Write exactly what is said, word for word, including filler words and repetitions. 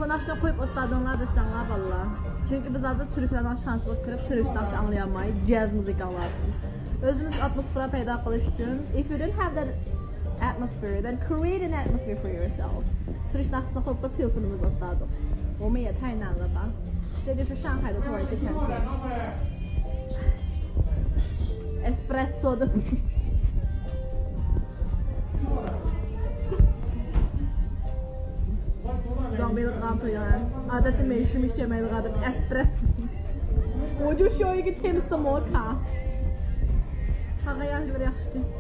بۇ ناخشىنى قويۇپ ئولتۇردۇڭلار دېسەڭلار بالىلار. چۈنكى بىز ھازىر تۈركلەرنىڭ ئىشخانىسىغا كىرىپ تۈرك ناخشا ئاڭلىيالماي جاز مۇزىكا ئاڭلاۋاتىمىز. ئۆزىمىزگە ئاتموسفېرا پەيدا قىلىش ئۈچۈن. If you don't have that atmosphere, then create an atmosphere for yourself. تۈرك ناخشىسىنى قويۇپ قويۇپ تېلېفونىمىزغا ئولتۇردۇق. 我们也太难了吧。这就是上海的土耳其餐厅。Espresso 的。 زامبىلىق غانتويا. ئادەتتە مەن شۇنى ئىچەلمەيدىغان ئادەم ئەسپرېسسو. 我就需要一个 Thames 的摩卡。 قالغان يەرلىرى ياخشىكەن.